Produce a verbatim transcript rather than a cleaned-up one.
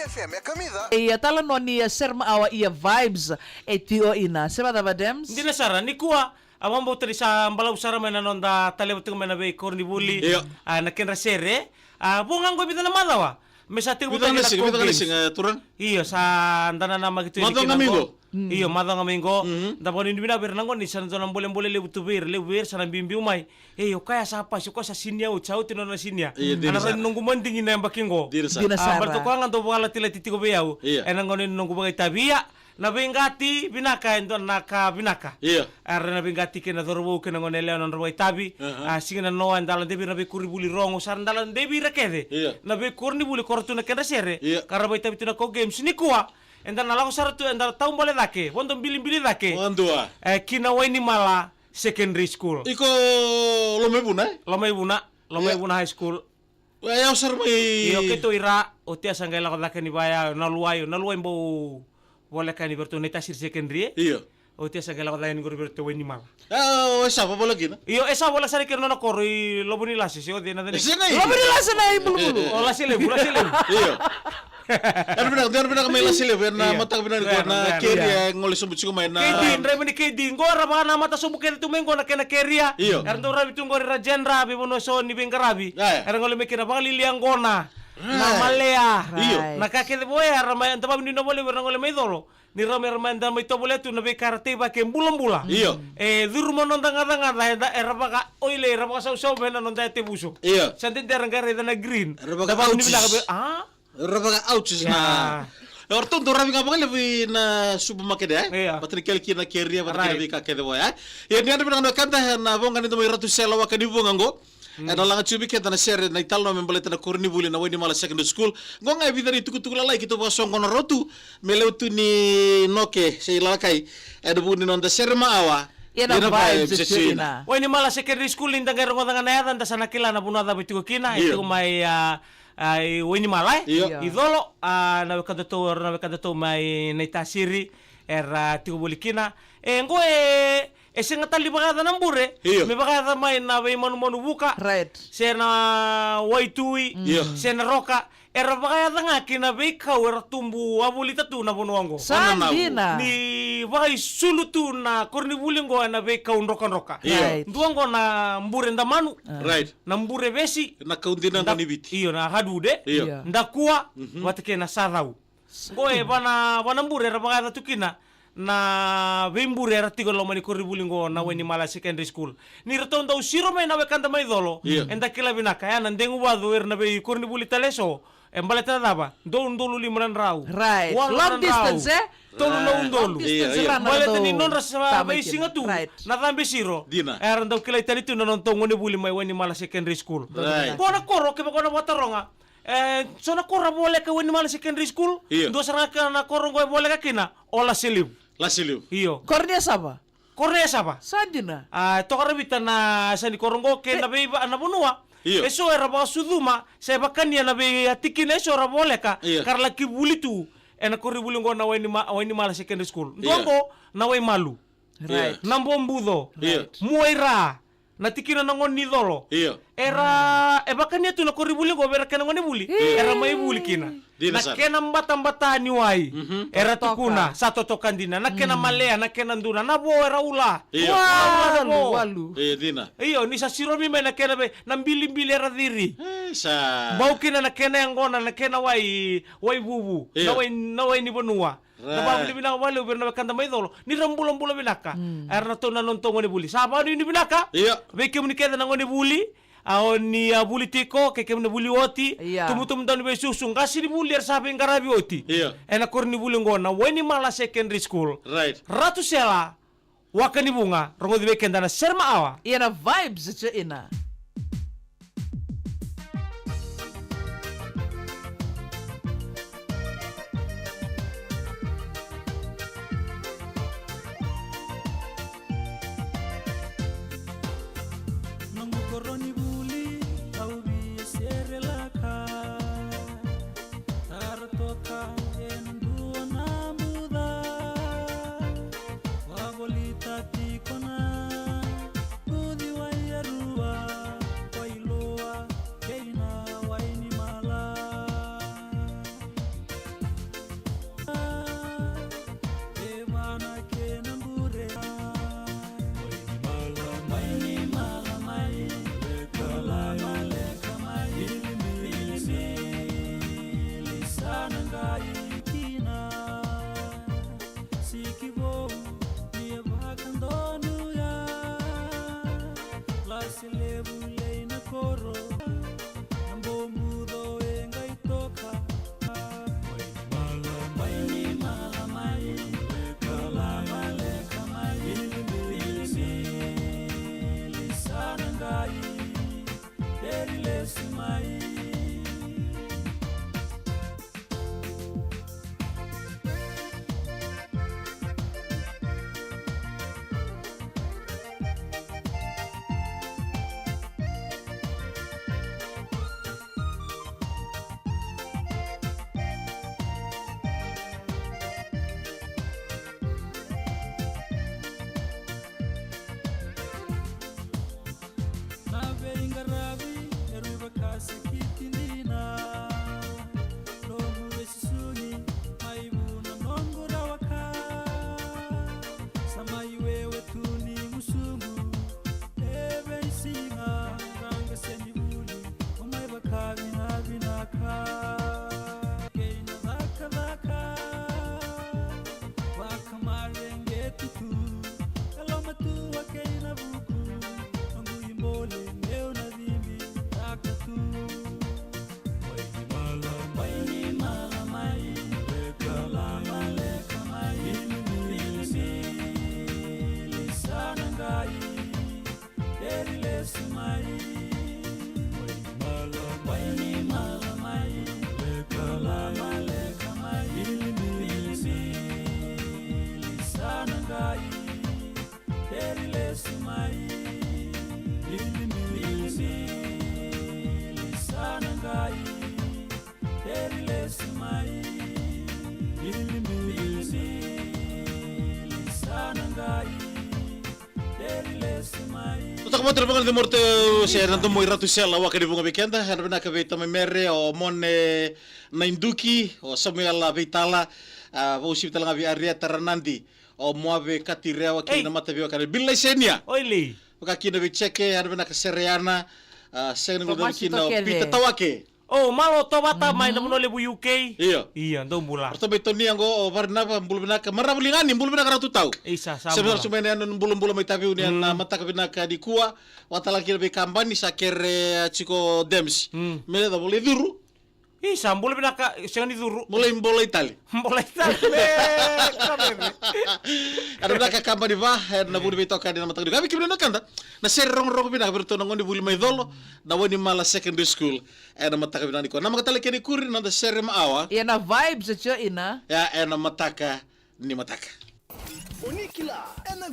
F M e kamica. Ia, talanoa ni a Serma Awa ia vibes e tio ina. Se vacava, Dems? Dina sara, nikua, a vakabauta ni sa balavu sara mai na noda taleva tiko mai na veikoronivuli. Io. A, na kedra sere. A, vo ga qo e vica na macawa me sa tiko vata na games. Vica na siga, vica na siga, e, turaga? Io, sa da nanamaki tu. Macawa ga mai qo? Mm. Io, macawa ga mai qo. Mhm. Da vakanuinui vinaka vei ira na gone ni sa na dua na bolebole levu tu vei ira, levu vei ira sa na biubiu mai. Ei, o koya sa pasi, o koya sa sinia oti, sa oti na nona sinia. Io, dina sara. Ana rairai noqu madigi na yabaki qo. Dina sara. Dina sara. A, baleta o koya ga dau vakalatilati tiko vei au. Io. Ena gauna ni noqu vakaitavi, ia, na veiqati vinaka e dua na ka vinaka. Io. Era na veiqati kei na cauravou kei na gone yalewa na nodra vakaitavi. Aha. A, siga na noa, eda ladevi ira na veikoronivuli rogo, sa ra da ladevi ira kece. Io. Na veikoronivuli ko ra tu na kedra sere. Io. Ka ra vakaitavi tu na Core Games. Nikua, eda na lako sara tu, eda na taubale cake, vodo bilibili cake. Vadua. E, ki na Wainimala Secondary School. Iko Lomaivuna, e? Lomaivuna, Lomaivuna High School. Io. E, au sara mai. Io, keitou ira, o tia sa qai lako cake ni vaya, na luai, na luai bau voleka yani vei ratou na Naitasiri Secondary, e? Io. O tia sa qai lako cake yani qori vei ratou Wainimala. A, o Esava voleka kina? Io, Esava voleka sara kina nona koro i Lovonilase, se o cei na cana. E, se na i. Lovonilase na i bulubulu. O Laselevu, Laselevu. Io. Era vinaka, era vinaka mai Laselevu, ena mataka vinaka ni kua na keria e gole sobu tiko mai na. Keidi, draiva ni keidi, qo era vakanamata sobu kece tu mai qo na kena keria. Io. Era dau ravi tu qori ra jedra, veivanua so ni veiqaravi. Aya. Era gole mai kina vakalialia qo na. Right. Na malea. Io. Right. Na ka kece vo ya, era mai, da vakanuinui vinaka valevu era gole mai Colo. Ni ra mai, ra mai, da mai tovolea tu na veika era teivaki e bulabula. Io. E curuma noda gacagaca, eda, era vakaoilei, era vakasausau mai na noda yatevuso. Io. Sa dede era qai raica na green. Era vaka ouches. A? Era vaka ouches na. Ia. E, o ratou dau ravi ga vakalevu ina supermarket, e? Ia. Vata ni kele kina na keria, vata kina veika kece vo ya. Ia, ni yadra vinaka na wekada, na voqa ni domo i Ratu Sela Wakanivuga qo. Mm. Ena laga tiko vei keda na sere, na italanoa me baleta na koronivuli na Wainimala Secondary School. Qo ga e vica na itukutuku lalai keitou vakasoqona rawa tu me lewe tu ni noke se ilalakai ena vuku ni noda sere ma awa. Ia na vibes e tiko ina. Wainimala Secondary School, ni da qai rogoca ga na yaca, da sa na kila na vanua cava e tiko kina. Io. E tiko mai, a, a, i Wainimala, e? Io. I Colo, a, na wekadatou, na wekadatou mai Naitasiri era tiko voli kina. E, qo e E sega tale ni vakayaca na bure, io, me vakayaca mai na veimanumanu vuka, right, se na waitui, io, se na roka. Era vakayaca ga ki na veikau era tubu wavolita tu na vanua oqo. Sa dina. Ni vakaisulu tu na koronivuli oqo ena veikau drokadroka. Io. Right. Dua oqo na bure damanu, right, na bure vesi, na kau dina, da-, ni Viti. Io, na hardwood, e? Io. Io. Dakua, mhm, vata kei na sacau. Qo e va na, va na bure era vakayaca tu kina na veibure era tiko e loma ni koronivuli qo na Wainimala Secondary School. Ni ratou dau siro mai na wekada mai Colo, io, eda kila vinaka, ya na degu vacu era na veikoronivuli tale eso. E baleta na cava? Dua na udolu lima na drau. Right. Walu na drau. Long distance, e? Tolu na udolu. Long distance, io, io. Baleta ni nodra sa veisiga tu, right, na cabe siro. Dina. Era dau kilai tani tu na nodatou gonevuli mai Wainimala Secondary School. Right. Qo na koro, kevaka o na vakataroga. E, so na koro a voleka Wainimala Secondary School. Io. Dua sara ga na koro qo e voleka kina o Lasilivu. Lasilivu. Io. Koro ni yasava? Koro ni yasava. Sa dina. A, toka ravita na yasa ni koro qo kei na veiva-, na vanua. Io. Eso era vakasucuma, se vakania na veitikina eso era voleka, io, ka ra laki vuli tu ena koronivuli qo na Wainima-, Wainimala Secondary School. Io. Dua qo na Waimalu. Right. Io. Na Bobuco. Io. Right. Muaira. Na tikina na gone ni Colo. Io. Era, e vakania tu na koronivuli qo vei ira kena gonevuli. Io. Era mai vuli kina. Dina sara. Na kena batabata ni wai. Mhm. Era totoka. Tukuna, sa totoka dina. Na kena, mm, malea, na kena duna, na vo era ula. Io. Ula, ula na vo. Walu, walu. Io, dina. Io, ni sa sirovi mai na kena vei, na bilibili era ciri. E, sa. Bau kina na kena yaqona, na kena wai, wai vuvu. Io. Na wai, na wai ni vanua. Right. Na vakavinavinaka vakalevu vei ira na wekada mai Colo ni ra bulabula vinaka. Mm. Era na tou na nodatou gonevuli. Sa vakanuinui vinaka. Io. Vei kemuni kece na gonevuli, a, o ni a vuli tiko, kei kemuni na vuli oti. Io. Tumutumu dau ni veisusu, qasenivuli era sa veiqaravi oti. Io. Ena koronivuli qo na Wainimala Secondary School. Right. Ratu Sela Wakanivuga, rogoci vei keda na Serma Awa. Ia na vibes e tiko ina. Noqu koronivuli au via serelaka. Tara toka e dua na buca. Wavolita tiko na uciwai e rua. Taka vata na vagana de morte se na domo i Ratu Sela, waka ni vuqa vei keda, era vinaka vei tamai Mere, o Mone Naiduki, o Samuela Veitala, a, vausivi tale ga vei Arieta Ranadi, o Moave Katirewa, kei Ei. na mata vei waka ni Bilai Senia. Oi lei. Vaka kina vei Jeke, era vinaka Sereana, a, sega ni guda Tomasi kina o Tokeve. Pita Tawake. O, malo tovata mai na vanua levu U K. Io. Io, dou bula. Ratou mai Tonia qo, o Varinava, bula vinaka. Maravu Ligani, bula vinaka Ratu Tau. Isa, sa Sa bula. Sa mai na yano bulabula mai Taveuni, Mm. na mataka vinaka nikua. Vata tale kina vei Kabani, sa kere, a, tiko Dems. Mm. Me leca, volai curu. Isa, bula vinaka, sega ni curu. Volai bola i tale. Bola i tale. Ka veve. Era vinaka Kabani va, e na vuni veitokani na mataka nikua. Ka vei kemuni na wekada, na sere rogorogo vinaka vei ratou na gone vuli mai Colo, na Wainimala Secondary School. E na mataka vinaka nikua. Namaka tale kena ikuri, na noda sere ma awa. Ia na vibes e tio ina. Ia, e na mataka ni mataka. O ni kila, e na